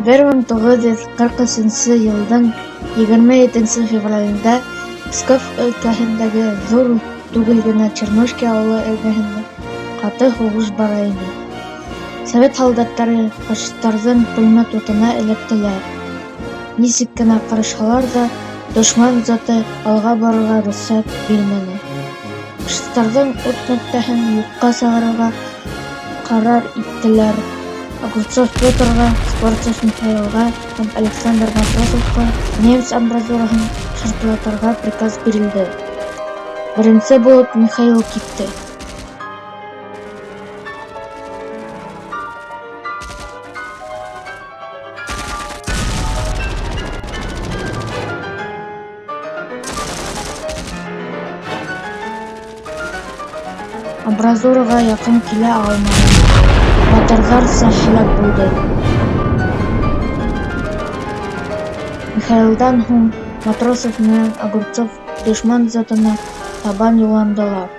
1943 йылдың 27 февралендә Псков өлкәһендәге ҙур түгел генә Чернушки ауылы эргәһендә ҡаты һуғыш бара ине. Совет һалдаттары фашистарҙың пулемет утына эләктеләр. Нисек кенә ҡарышһалар ҙа, дошман дзоты алға барырға рөхсәт бирмәне. Фашистарҙың ут нөктәһен юҡҡа сығарырға ҡарар иттеләр. Огурцов Петрға, Скворцов Михаилға һәм Александр Матросовҡа немец амбразураһын шартлатырға приказ бирелде. Беренсе булып Михаил китте. Амбразураға яҡын килә алманы, батырҙарса һәләк булды. Михаилдан һуң Матросов менән Огурцов дошман дзотына табан юлландылар.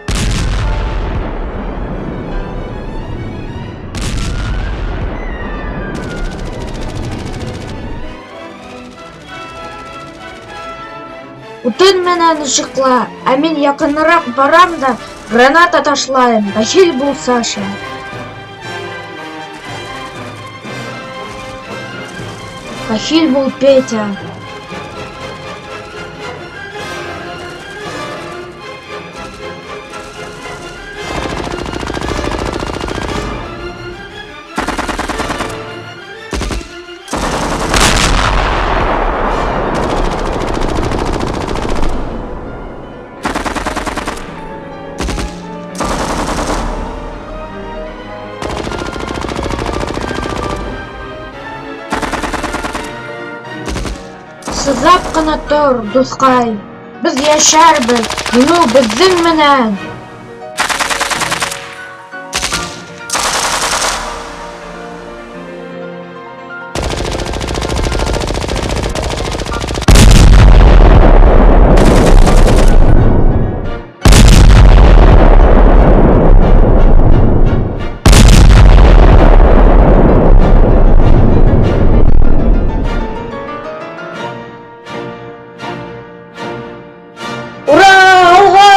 Утын менән ышыҡла, ә мин яҡыныраҡ барам да граната ташлайым, бәхил бул, Саша. Бәхил бул, Петя. Сыҙап ҡына тор, дуҫҡай. Беҙ йәшәрбеҙ, еңеү беҙҙең менән! Ура! Алға!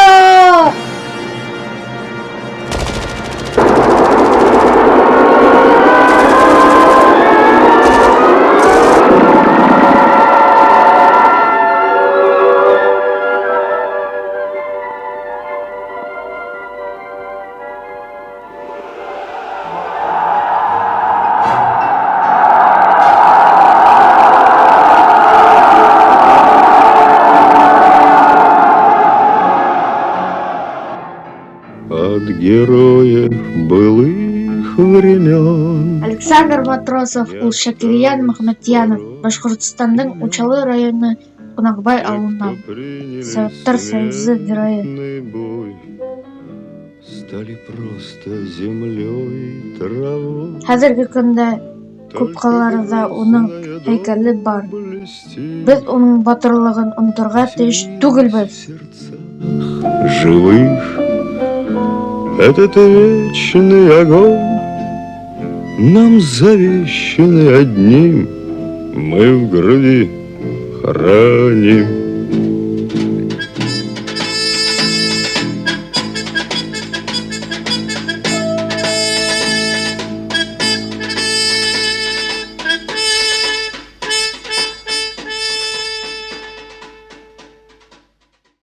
От героев былых времен. Александр Матросов ул Шакирйән Мөхәммәтйәнов, Башҡортостандың Учалы районы Ҡунаҡбай ауылынан, Советтар Союзы Геройы. Стали просто землей, травой. Хәҙерге көндә күп ҡалаларҙа уның һәйкәле бар. Беҙ уның батырлығын оноторға тейеш түгелбеҙ. Живых этот вечный огонь нам завещанный одним мы в груди храним.